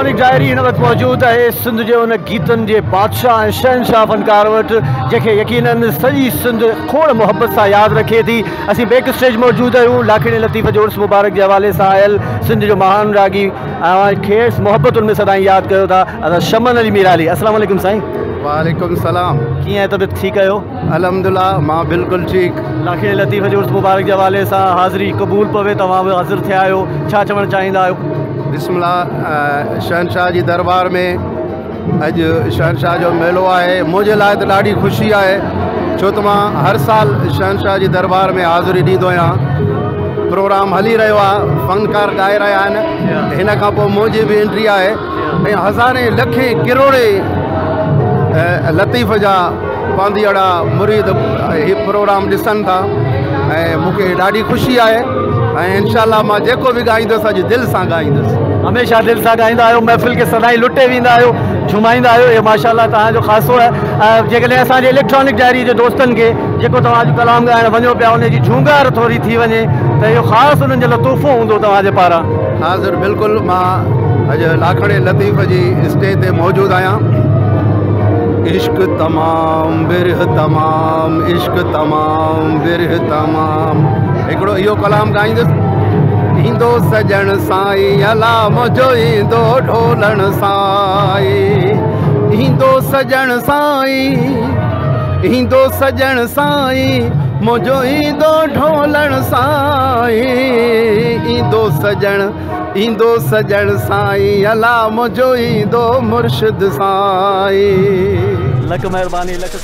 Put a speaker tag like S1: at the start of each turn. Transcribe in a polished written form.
S1: Diary هن وقت موجود آهي سنڌ جي ان گيتن جي بادشاهه ۽ شهنشاهه فنڪار وٽ، جنهن کي يقينن سڄي سنڌ کوڙ محبت سان ياد رکي ٿي. اسين بيڪ اسٽيج موجود آهيون لاکيڻي لطيف جي عرس مبارڪ جي حوالي سان آيل سنڌ جو مهان راڳي، اوهان کيس محبتن ۾ سدائين ياد ڪيو ٿا، ادا شمن علي ميرالي. السلام عليڪم سائين.
S2: وعليڪم السلام.
S1: ڪيئن آهي طبيعت، ٺيڪ آهيو؟
S2: الحمدلله مان بلڪل ٺيڪ.
S1: لاکيڻي لطيف جي عرس مبارڪ جي حوالي سان حاضري قبول پوي، توهان به حاضر ٿيا آهيو، ڇا چوڻ چاهيندا آهيو؟
S2: بسم الله، شهنشاهه جي دربار ۾ اڄ شهنشاهه جو ميلو آهي، منهنجي لاء ته ڏاڍي خوشي آهي، ڇو ته مان هر سال شهنشاهه جي دربار ۾ حاضري ڏيندو آهيان. پروگرام هلي رهيو آهي، فنڪار ڳائي رهيا آهن، هن کان پوء منهنجي به انٽري آهي ۽ هزارين لکين ڪروڙين لطيف جا پانڌيئڙا مريد هي پروگرام ڏسن ٿا ۽ مون کي ڏاڍي خوشي آهي ۽ انشاء الله مان جيڪو به ڳائيندس اڄ دل سان ڳائيندس.
S1: هميشه دل سان ڳائيندا آهيو، محفل کي سدائين لٽي ويندا آهيو، جهومائيندا آهيو، اهو ماشاء الله توهان جو خاصو آهي. جيڪڏهن اسان جي اليڪٽرانڪ ڊائري جي دوستن کي جيڪو توهان اڄ ڪلام ڳائڻ وڃو پيا ان جي جهونگار ٿوري ٿي وڃي ته اهو خاص انهن جي لاء تحفو هوندو توهان جي پاران.
S2: حاضر بلڪل، مان اڄ لاکڻي لطيف جي اسٽيج تي موجود آهيان. عشق تمام برهه تمام، عشق تمام برهه تمام، هڪڙو اهو ڪلام ڳائيندس. ايندو سڄڻ سائين الا منهنجو ايندو ڍولڻ سائين، ايندو سڄڻ سائين، ايندو سڄڻ سائين منهنجو ايندو ڍولڻ سائين، ايندو سڄڻ، ايندو سڄڻ سائين الا منهنجو ايندو مرشد سائين.
S1: لک مهرباني، لک.